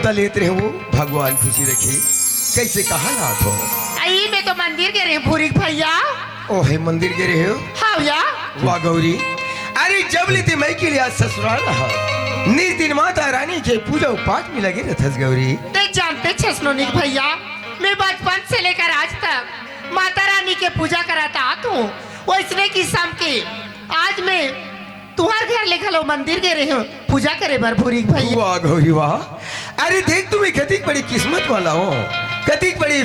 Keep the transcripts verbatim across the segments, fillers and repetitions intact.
त लेत रहे वो, भगवान खुशी रखे। कैसे कहाँ लात हो? आई, मैं तो मंदिर गे रहे भूरी के भैया। ओ हे, मंदिर गे रहे हो? हाँ भैया। वाह गौरी, अरे जब ले ते मइके ले आज ससुराल रहा, नित दिन माता रानी के पूजा पाठ में लगे रहथस गौरी। ते जानते छस नोनी के भैया, मैं बचपन से लेकर आज तक माता रानी के पूजा करात आत हूँ। वैसने किसम के आज मैं तुंहर घर ले घलो मंदिर गे रहे हूँ पूजा करे बर भूरी के भैया। वाह गौरी वाह, अरे देख तुम्हें कतिक बड़ी किस्मत वाला हो, कतिक बड़ी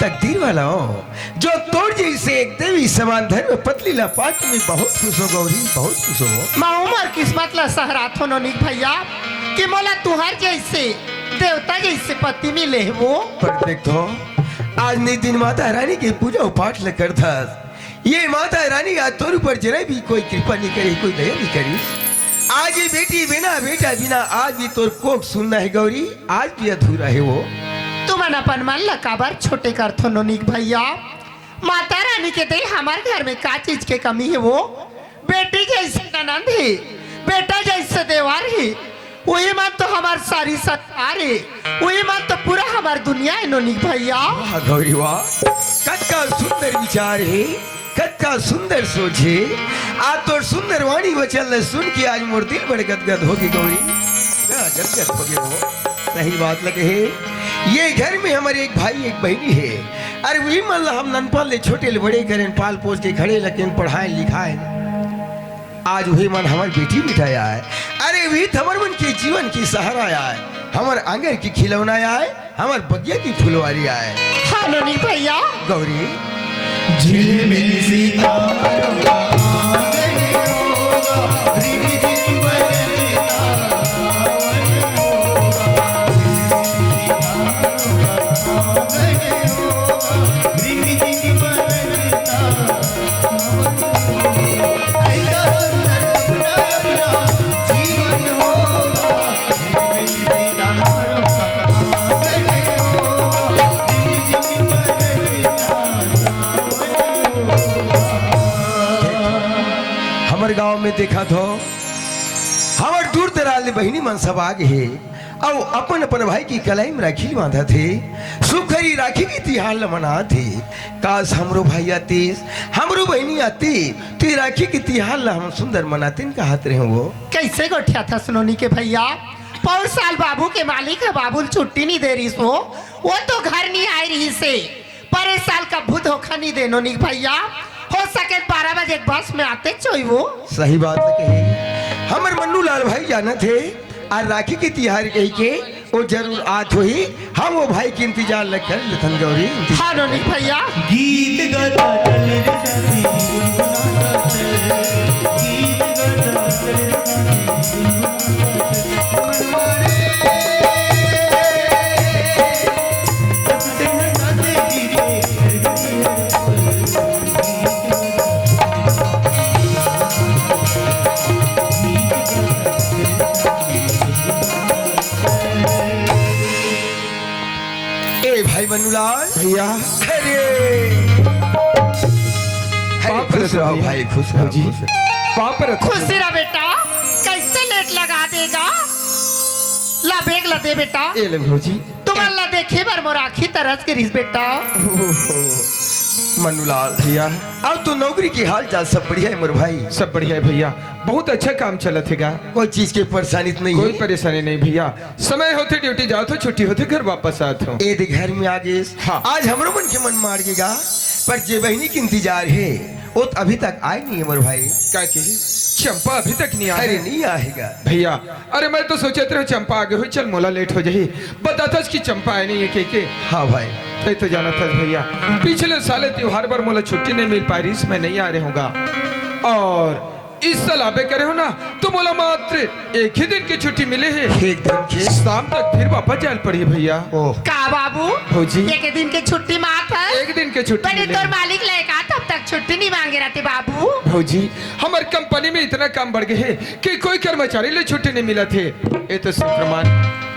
तकदीर वाला हो, जो तोर जैसे एक देवी समान धर्म पत्नी ला पाके मैं बहुत खुश हो गौरी, बहुत खुश हो। महूँ मोर किस्मत ला सहरात हो नोनी के भैया कि मोला तुंहर जैसे देवता जैसे पति मिले हे वो। पर देख तो, आज नित दिन माता रानी के पूजा पाठ ल करथस, ये माता रानी आज तोर ऊपर जरा भी कोई कृपा नहीं करी, कोई दया नहीं करी। आज ये बेटी बिना, बेटा बिना, आज भी तोर कोख सुनना हे गौरी, आज भी अधूरा हे वो। तुमन अपन मन ला काबर छोटे करथो नोनी के भैया? माता रानी के दे हमर घर में का चीज के कमी हे वो? बेटी जैसे ननंद हे, बेटा जैसे देवर हे, उही मन तो हमर सारी संसार हे, उही मन तो पूरा हमर दुनिया हे नोनी के भैया। वाह गौरी वाह, कतका सुंदर विचार हे, कतका सुंदर सोच हे। आज तोर सुंदर वाणी वचन ल सुन के आज मोर दिल बड़ गदगद होगे गौरी, मैं गदगद होगे हो। सही बात ल कहे, ये घर में हमर एक भाई एक बहिनी हे। अरे उही मन ल हम ननपन ले छोटे ले बड़े करेन, पाल पोस के खड़े ल केन, पढ़ाएन लिखाएन। आज उही मन हमर बेटी बेटा आय, अरे उही त हमर मन के जीवन के सहारा आय, हमर आंगन के खिलौना आय, हमर बगिया के फुलवारी आय। हाँ नोनी भैया। गौरी। झिलमिल सितारों का आंगन होगा, रिमझिम बरसता सावन होगा। झिलमिल सितारों का आंगन होगा, रिमझिम बरसता हमर गांव में देखत हो, हमर दूर दराज ले बहिनी मन सब आ गे हे। अउ अपन-अपन भाई के कलाई म राखी ल बांधत हे, सुखरी राखी के तिहार ल मनात हे। काश हमरो भाई आतिस, हमरो बहिनी आतिस, त ए राखी के तिहार ल हम सुंदर मनातेन कहत रहेंव वो। कइसे गोठियाथस नोनी के भइया? पउर साल बाबू के मालिक ह बाबू ल छुट्टी नइ दे रिहिस वो, वो तो घर नइ आय रिहिस हे। पर ए साल कभू धोखा नइ दे नोनी के भइया, हो सके त बारह बजे के बस में आतेच होही वो। सही बात ल कहे हमर मन्नू लाल भाई, जानत हे आज राखी के तिहार कहिके वो जरूर आत होही। हम वो भाई के इंतजार ल कर लेथन गौरी, इंतजार। हाँ नोनी के भइया। गीत गाता चल रे साथी, गुनगुनाता चल, गीत गाता चल रे साथी, गुनगुनाता चल। ए भाई मन्नूलाल भइया। अरे, अरे, खुश रहो भाई, खुश रहो, खुश रहो। खुशी रह बेटा, कइसे लेट लगा देगा? ला बेग ला दे बेटा। ए ले भौजी। तुमन ला देखे बर मोर आँखी तरस गे रिहिस बेटा। ओहो, मन्नूलाल भइया, अउ तो नौकरी के हाल चाल सब बढ़िया हे मोर भाई? सब बढ़िया हे भइया, बहुत अच्छा काम चलत हे गा। कोई चीज के परेशानी तो नहीं हे? कोई परेशानी नहीं भइया, समय होथे ड्यूटी जात हों, छुट्टी होथे घर वापस आत हों। ए दे घर में आ गेस। हाँ। आज हमरो मन के मन मार गे गा, पर जे बहिनी के इंतजार हे, वो तो अभी तक आय नइ हे मोर भाई। का कहे? चंपा अभी तक नइ आय? अरे नइ आय हे गा। भइया, अरे मैं तो सोचत रहेंव चंपा आगे होही, चल मोला लेट हो जाही। बताथस कि चंपा आय नइ हे कहिके। हाँ भाई। तैं तो जानत हस भइया, पिछले साल ए तिहार बर मोला छुट्टी नइ मिल पाय रिहिस, मैं नइ आय रहेंव गा। अउ इस साल आबे करे हों ना, तो मोला मात्र एक ही दिन के छुट्टी मिले हे। एक दिन के? शाम तक फिर वापस जाय ल पड़ही भइया। ओह। का बाबू? भौजी। एक दिन के छुट्टी मात्र हे? एक दिन के छुट्टी मिले हे। तोर मालिक ल का तब तक छुट्टी नइ मांगे रहिथे बाबू? भौजी, हमर कंपनी में इतना काम बढ़ गे हे कि कोई कर्मचारी ल छुट्टी नइ मिलत हे। ए तो सुख मान,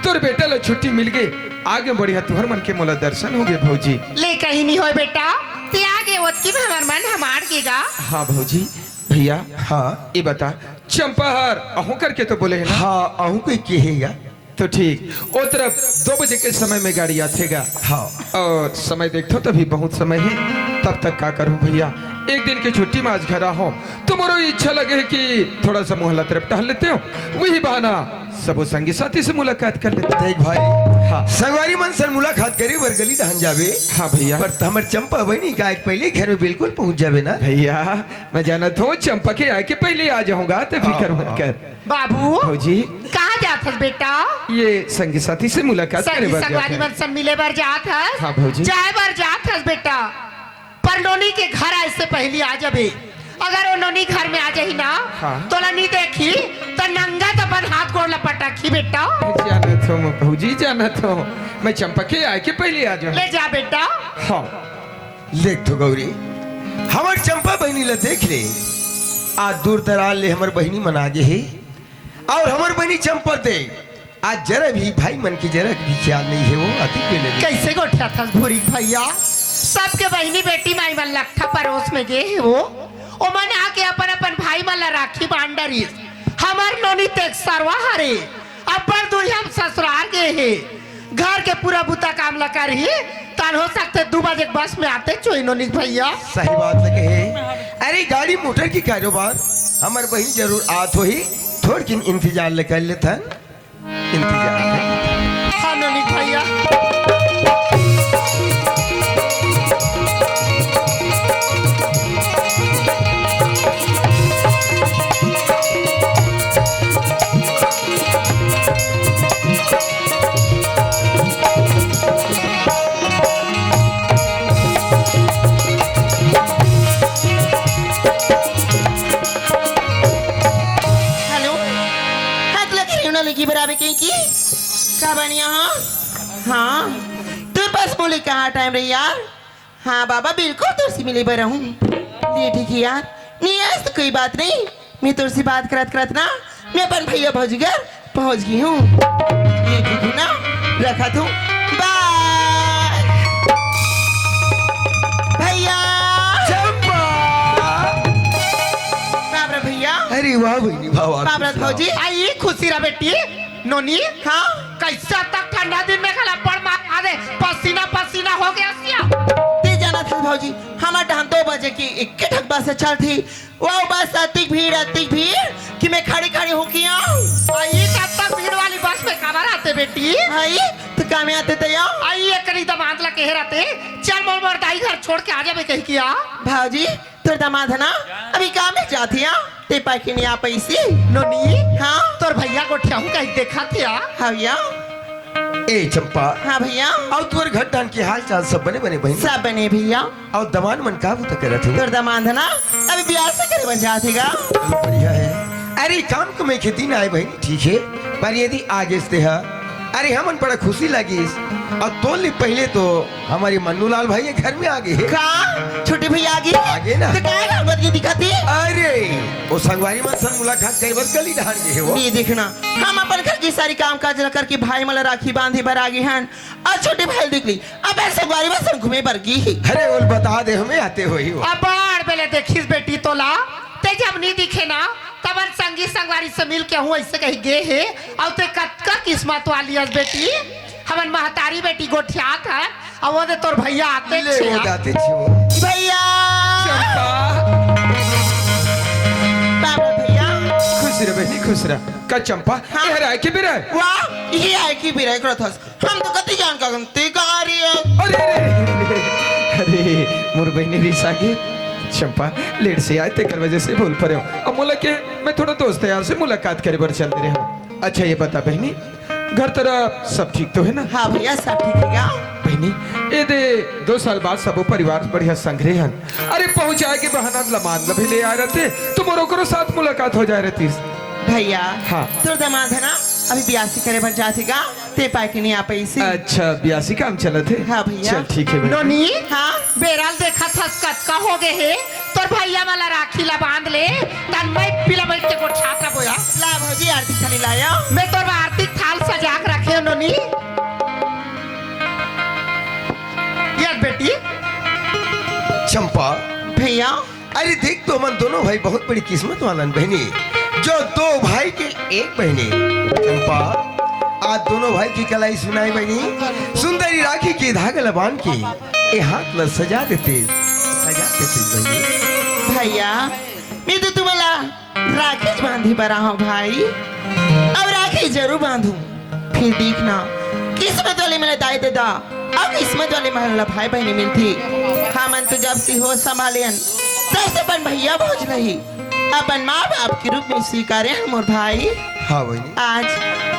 तोर बेटा ल छुट्टी मिल गे, आगे बढ़िया तुंहर मन के मोला दर्शन होगे भौजी। ले कहीं नइ होय बेटा, तैं आगे ओतकी में हमर मन हमार गे गा। हाँ भौजी। भइया, हाँ। ए बता, चंपा हर अहूँ करके तो बोले हे ना? हाँ, अहूँ कहिके हे गा। तो ठीक, वो तरफ दो बजे के समय में गाड़ी आथेगा। हाँ। और समय देखथों, तभी बहुत समय हे। तब तक का करूँ भैया, एक दिन के छुट्टी में आज घर आहों, तो मोरो इच्छा लगे कि थोड़ा सा मोहल्ला तरफ टहल लेतेंव। वही बहाना सबो संगी साथी से मुलाकात कर लेतेंव। देख भाई, हाँ। संगवारी मन से मुलाकात करे बर गली डहन जाबे। हाँ भैया। पर हमर चंपा बहिनी के आय के पहले घर में बिल्कुल पहुंच जाबे ना। भैया, मैं जानत हूँ, चंपा के आय के पहले आ जाहूँगा, तो फिकर मत कर। बाबू, भौजी। कहाँ जात हस बेटा? ये संगी साथी से मुलाकात करे संगी बर जात संगवारी हस। मन से मिले बर जात हस? हाँ, भौजी। जाए बर जात हस बेटा, पर नोनी के घर आए से पहली आ जाबे। अगर वो नोनी घर में आ जाही ना, हाँ। तोला नी देखी, तो नंगा तो अपन हाथ गोड़ ला पटकही बेटा। जानत हूँ भौजी, जानत हूँ। मैं चंपा के आय के पहली आ जाहूँ। ले जा बेटा। हाँ। देख तो गौरी, हमर चंपा बहिनी ला देख ले। आज दूर दराज ले हमर बहिनी मन आगे हे, और हमर बहिनी चंपा दे आज जरा भी भाई मन के जरा भी ख्याल नहीं हे। वो अति बेले ले। कैसे गोठियाथस भूरी भैया? सबके बहिनी बेटी माई मन लट्ठा परोस में गे हे वो। ओमन आके अपन अपन भाई मन ला राखी बांध डरिस। हमर नोनी तेक सरवा हरे। अब्बड़ दूरिहा म ससुरार गे हे, घर के पूरा बुता काम ल करही, तहान हो सकथे दू बजे के बस में आतेच होही नोनी भैया। सही बात ल कहे। अरे गाड़ी मोटर के कारोबार, हमर बहिन जरूर आत होही, थोड़किन इंतजार ल कर लेथन, इंतजार। हाँ नोनी भैया। हेलो, हाँ, तोला कहे ना लगी बराबर कहीं की? का बनिया, हाँ? हाँ, तोर पास बोले कहाँ टाइम रही यार? हाँ बाबा, बिल्कुल तोर से मिले बर रहूं। ले ठीक है यार, नहीं आज तो कोई बात नहीं, मैं तोर से बात करत करत ना, मैं अपन भैया भौजी घर पहुंच गई हूँ। ले ठीक है ना, रखत हूँ, बाय। भैया। चंपा। बाप रे भैया। अरे वाह बहिनी, वाह, वाह, बाप रे खुश रहो। भौजी। आई खुशी रह बेटी। नोनी, हाँ? कैसा तक ठंडा दिन में घला पड़ मार आ दे, पसीना पसीना हो गया सिया। ते जानत हस भौजी, हमर डहन दो बजे के एक ठक बस चलथे, वो बस अतिक भीड़, अतिक भीड़ कि मैं खड़ी खड़ी होके आऊं। आई तब तक भीड़ वाली बस में काबर आते बेटी? आई तो काम आते ते आऊं। आई एकरी दमाद ला कहे रहते, चल मोर मरदाई घर छोड़ के आ जाबे कही किया। भौजी, तोर दमाद है ना, अभी काम में जात हिया, ते पाके नहीं आ पैसी। नोनी, हाँ? तोर भैया गोठियाहूँ कहीं देखा थिया। हाँ भैया। ए चंपा। हाँ भैया। अउ तोर घर डान के हाल चाल सब बने बने बहिन? सब बने भैया। अउ दमाद मन का बुता करत हो? तोर दमाद है ना, अभी ब्याह से करे बन जात हेगा। चलो बढ़िया है। अरे काम कमाई के दिन आए बहिन, ठीक है, पर यदि आगे से हा, अरे हमन बड़ा खुशी लगिस। अउ तोर ले पहले तो हमर मन्नू लाल भैया घर में आगे हे। का? छोटे भैया आगे? आगे ना। तो काहे लाल बदली दिखत हे? अरे, वो संगवारी मन संग मुलाकात करे बर गली डहन गे हे वो। नहीं देखना, हम अपन घर के सारी काम काज ल करके भाई मन ल राखी बांधे बर आगे हन। अउ छोटे भाई ल देख ली, अब संगवारी मन संग घूमे बर गे हे। अरे, ओला बता दे, हमें आते होही वो। अबाड़ बेले देखिस बेटी तोला, ते जब नहीं दिखे ना, तब संगी संगवारी से मिल के हूँ ऐसे कही गे हे। अउ ते कतका किस्मत वाली हस बेटी, हमन महतारी बेटी गोठियात हन, अउ वो दे तोर भैया आते ले, छे। वो जाते छे वो। भैया। चंपा। बाबा भैया। खुश रह बहिनी, खुश रह। का चंपा, हाँ। ये हर आए के बेरा हे? वाह, ये आए के बेरा हे, करत हस। हम तो कति जान का गंती कहाँ रही है। अरे, अरे, अरे, अरे, मोर बहिनी रिसा गे। चंपा, लेट से आए, तेकर वजह से बोल परे हूँ। अब मोला के, मैं थोड़ा दोस्त यार से मुलाकात करे बर चल दे रहे हूँ। अच्छा, ये बता बहिनी, घर तरफ सब ठीक तो है ना? हाँ भैया, सब ठीक है क्या? बहिनी, ये दे दो साल बाद सबो परिवार बढ़िया संघरे हन। अरे, पहुँचाए के बहाना लमाद ल भी ले आए रहते, तो मोर ओकरो साथ मुलाकात हो जाए रहतीस। भैया, हाँ। तोर दमाद है ना, अभी ब्यासी करे बर जात हे गा, ते पाए के नहीं आ पैसी। अच्छा, ब्यासी काम चलत हे? हाँ भैया। चल, ठीक है बेटा। नोनी, हाँ? बेरा ल देखत हस कतका हो गे हे, तोर भैया मन ला राखी ला बांध ले, तन मैं पीला बैठ के गोठियात रह बोया। ला भौजी, आरती थाली लाया। मैं तोर बर आरती थाल सजा के रखे हो नोनी। ये बेटी। चंपा। भैया। अरे देख तो, हमन दोनों भाई बहुत बड़ी किस्मत वालन बहिनी, जो दो भाई के एक बहिनी। चंपा, आज दोनों भाई के कलाई सुनाए बहिनी, सुंदरी राखी के धागा ल बांध के ए हाथ ल सजा देते, सजा देते बहिनी। भैया, मैं तो तुम्हाला राखी बांधे बर आहूं भाई, अब राखी जरूर बांधूं। फिर देखना, किस्मत वाले मन ला दाई ददा, अउ किस्मत वाले मन ला भाई बहिनी मिलथे। हमन तो जब से होश संभाले हन, तब से अपन भैया भौज ला ही अपन माँ बाप के रूप में स्वीकारे हन मोर भाई। हाँ बहिनी। आज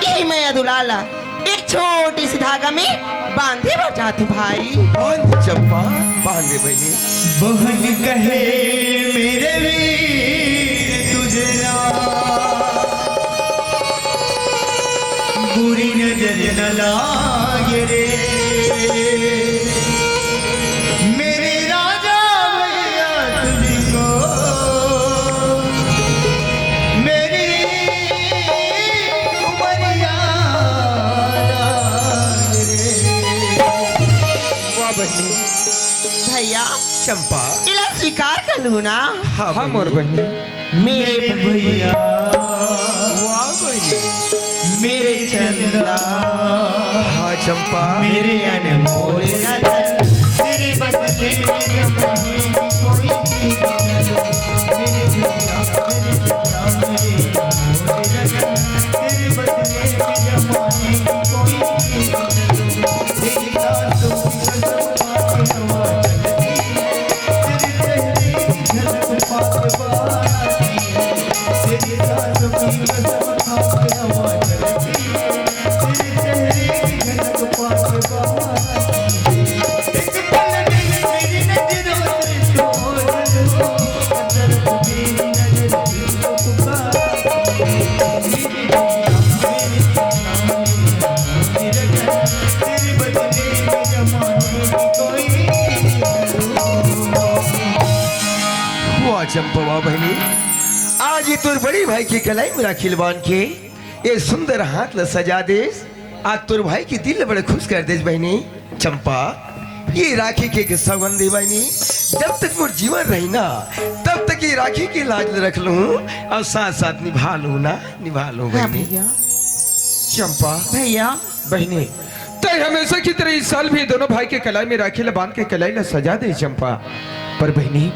यही मया दुलार ला एक छोटे से धागा में बांधे बर जात हूँ भाई। बांध चंपा, बांध दे बहिनी। बहन कहे मेरे वीर तुझे ना, बुरी नजर न लागे रे, मेरे राजा भैया तुझको मेरी उमरिया लागे रे। वाह बहिनी। भैया, चंपा। इला स्वीकार कर लूं ना? हाँ हाँ, मोर बहिनी। बहिनी। मेरे भैया, वाह बहिनी। मेरे चंदा, हाँ चंपा। मेरे अनमोल रतन, तेरे बदले में जमाने की कोई चीज न दो। मेरे भैया, मेरे चंदा, मेरे अनमोल रतन, तेरे बदले में जमाने की कोई चीज न दो। तेरी सासों की कसम खा के हवा चलती, तेरी चेहरे की झलक पाके बाहर आती है। तेरी सासों की कसम खा के हवा चलती है, तेरे चेहरे की झलक पाके बाहर आती है। एक पल में मेरी नजरों से तू ओझल हो, अगर तू मेरी नजर से तो पुकार, मेरी दुनिया, मेरी दुनिया, मेरी दुनिया, तेरे बदले में जमाने की कोई वाह चंपा, वाह बहिनी, आज ये तोर बड़ी भाई के कलाई में राखी ल बांध के ये सुंदर हाथ ल सजा देस। आज तोर भाई के दिल ल बड़े खुश कर देस बहिनी। चंपा, ये राखी के, के सौगंध दे बहिनी, जब तक मोर जीवन रही ना, तब तक ये राखी के लाज ल रख लूं अउ साथ साथ निभा लूं ना, निभा लूं हाँ बहिनी। भैया। चंपा। भैया। बहिनी, तै हमेशा की तरह इस साल भी दोनों भाई के कलाई में राखी ल बांध के कलाई ल सजा दे चंपा। पर बहिनी,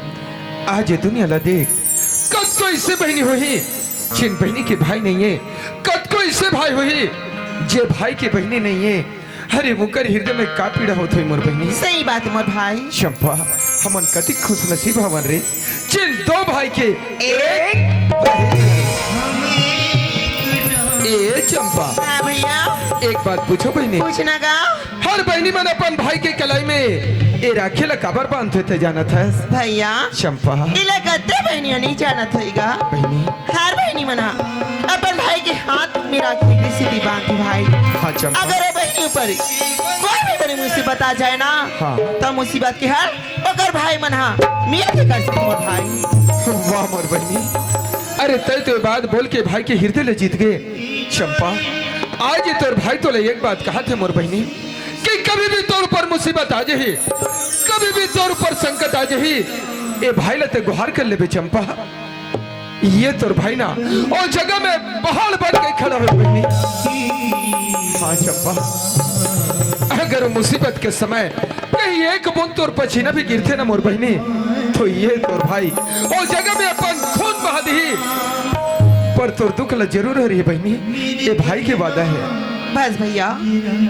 आज ये दुनिया ल देख, कतको ऐसे बहिनी होही, जिन बहिनी के भाई नहीं है, कतको ऐसे भाई होही, जे भाई के बहिनी नहीं है। अरे, मुकर हृदय में का पीड़ा होत होही मोर बहिनी। सही बात मोर भाई। चंपा, हमन कतिक खुश नसीब हवन रे, जिन दो भाई के एक बहिनी। ए चंपा, हाँ भैया। एक बात पूछो बहिनी। पूछना गा। हर बहिनी मन अपन भाई के कलाई में ए राखी ल काबर बांधथे, तै जानत हस? भैया। चंपा। इला गद्दे बहिनी नहीं जानत होही गा। बहिनी। हर बहिनी मन ह अपन भाई के हाथ में राखी के सीधी बांधथे भाई। हाँ चंपा। अगर ए बहिनी ऊपर कोई भी बड़ी मुसीबत आ जाए ना, हाँ। तो मुसीबत के हल ओकर भाई मन ह मिल के कर सकथे मोर भाई। वाह मोर बहिनी, अरे तै तो ये बात बोल के भाई के हृदय ले जीत गे। चंपा, आज ये तोर भाई तोला एक बात कहत हे मोर बहिनी, कि कभी भी तोर ऊपर मुसीबत आ जाही, कभी भी तोर ऊपर संकट आ जाही, ए भाई ला तै गुहार कर लेबे चंपा। ये तोर भाई ना, ओ जगह में पहाड़ बन के खड़ा होही बहिनी। हाँ चंपा, अगर मुसीबत के समय कहीं एक बूंद तोर पसीना भी गिरथे ना मोर बहिनी, तो ये तोर भाई ओ जगह में अपन खून बहा दिही, पर तोर दुख ला जरूर हरही बहिनी, ये भाई के वादा हे। बस भैया,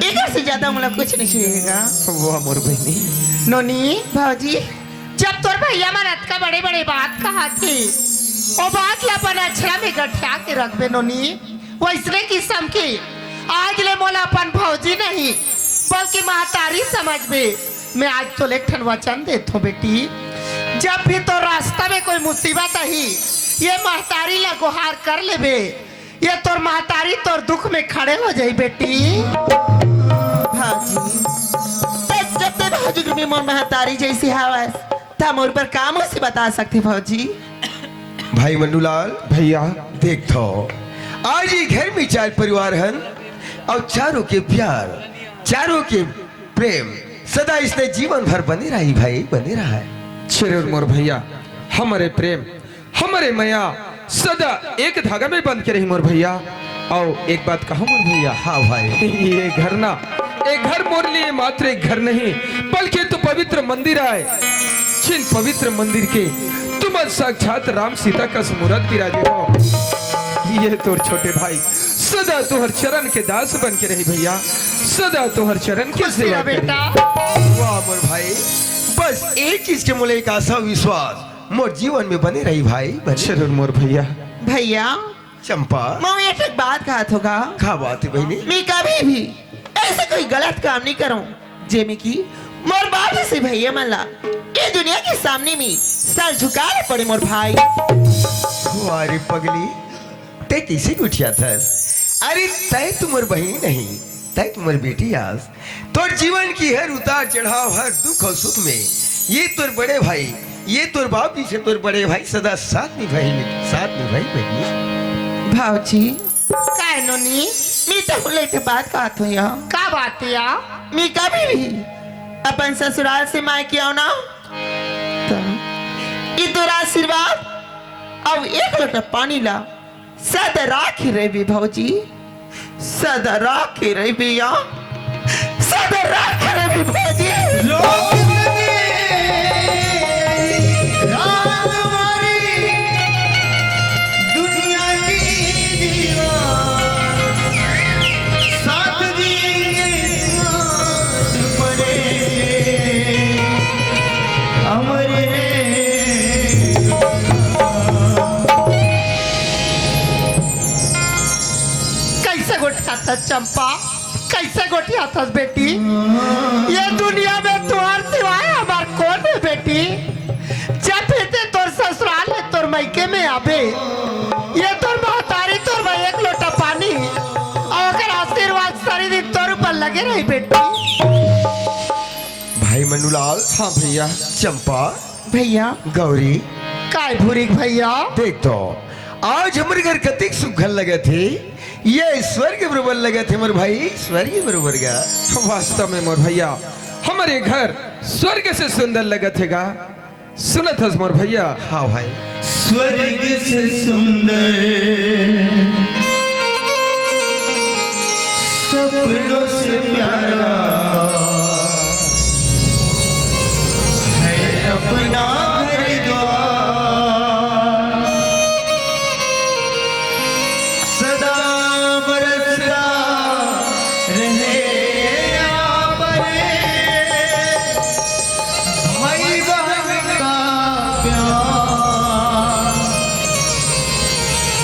एकर से ज्यादा मोला कुछ नहीं चाहिएगा। वाह मोर बहिनी। नोनी, भौजी, जब तोर भैया मन अतका बड़े-बड़े बात कहत हे, ओ बात ला अपन अछरा में गठिया के रखबे नोनी। वैसने किसम के आज ले मोला अपन भौजी नहीं, बल्कि महतारी समझबे। मैं आज तोला एक ठन वचन देत हूँ बेटी, जब भी तोर रास्ता में कोई मुसीबत आही, ये महतारी ला गुहार कर लेबे, ये तोर महतारी तोर दुख में खड़े हो जाही बेटी। भौजी, बस जब तक भौजी के भी मोर महतारी जैसी हवय, त मोर पर का मुसीबत आ सकथे भौजी? भाई मंडूलाल, भैया। देख तो, आज ये घर में चार परिवार हन अउ चारों के प्यार, चारों के प्रेम सदा इसने जीवन भर बने रही भाई, बने रहा है। जरूर मोर भैया, हमरे प्रेम, हमरे मया सदा एक धागा में बंध के रही मोर भैया। अउ एक बात कहूँ मोर भैया। हाँ भाई। ये घर ना, ये घर मोर लिए मात्र एक घर नहीं, बल्कि तो पवित्र मंदिर आय, जिन पवित्र मंदिर के तुम साक्षात राम सीता कस मूरत विराजे हो। ये तोर छोटे भाई सदा तोहर चरण के दास बन के रही भैया, सदा तोहर चरण के खुश सेवा रह करी। बेटा। वाह मोर भाई, बस एक चीज के मोला एक आशा विश्वास मोर जीवन में बने रही भाई, बने। जरूर मोर भैया। भैया, चंपा। मैं एक ठक बात कहत हों गा। का बात हे बहिनी? मैं कभी भी ऐसे कोई गलत काम नहीं करूं, जेमे कि मोर बाप से भैया मन ला ये दुनिया के सामने में सर झुकाना पड़े मोर भाई। वाह रे पगली, तैं कइसे गोठियाथस? अरे तैं तो मोर बहिनी नहीं, तैं तो मोर बेटी आस। तोर जीवन की हर उतार चढ़ाव, हर दुख अउ सुख में ये तोर बड़े भाई, ये तोर बाप जइसे तोर बड़े भाई सदा साथ निभाही, साथ निभाही बहिनी। भाऊजी। काय नोनी, मैं तो बोले के बात कहत हों या। का बात हे या? मैं कभी भी अपन ससुराल से मायके आंव ना, त ये तोर आशीर्वाद अउ एक लोटा पानी ला सदा राखे रहिबे भौजी, सदा राखे रहिबे या, सदा राखे रहिबे भौजी। लोग लगे रात हमारी दुनिया की दीवार, साथ जिएंगे, साथ मरेंगे, अमर रहेंगे। कइसे गोठियाथस चंपा, कइसे गोठियाथस बेटी? ये दुनिया में तुंहर सिवाय हमर कोन हे बेटी? जब भी तैं तोर ससुराल ले तोर मइके में आबे, ये तोर महतारी तोर बर एक लोटा पानी अउ ओकर आशीर्वाद सारी दिन तोर ऊपर लगे रही बेटी। भाई मन्नूलाल। हाँ भैया। चंपा। भैया। गौरी। काय भूरी भैया? देख तो, आज हमर घर कतेक सुघर लगत हे। ये स्वर्ग बरोबर लगत हे मोर भाई, स्वर्ग बरोबर गा। वास्तव में मोर भैया, हमर घर स्वर्ग से सुंदर लगत हे गा। सुनत हस मोर भैया? हाँ भाई। स्वर्ग से सुंदर, सपनों से प्यारा है अपना घर द्वार। सदा बरसता रहे यहाँ पर भाई बहन का प्यार,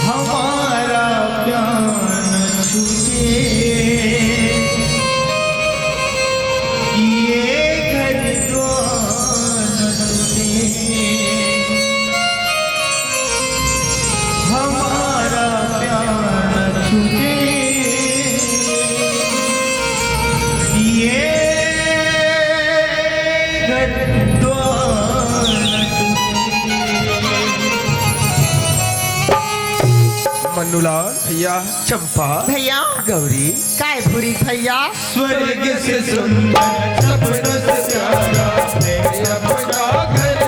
हमारा प्यार न छूटे, ये घर द्वार न टूटे। हमारा प्यार न छूटे, ये घर द्वार न टूटे। मन्नूलाल। भैया। चंपा। भैया। गौरी। काय भूरी भैया? स्वर्ग से सुंदर, सपनों से प्यारा, मेरे अपना घर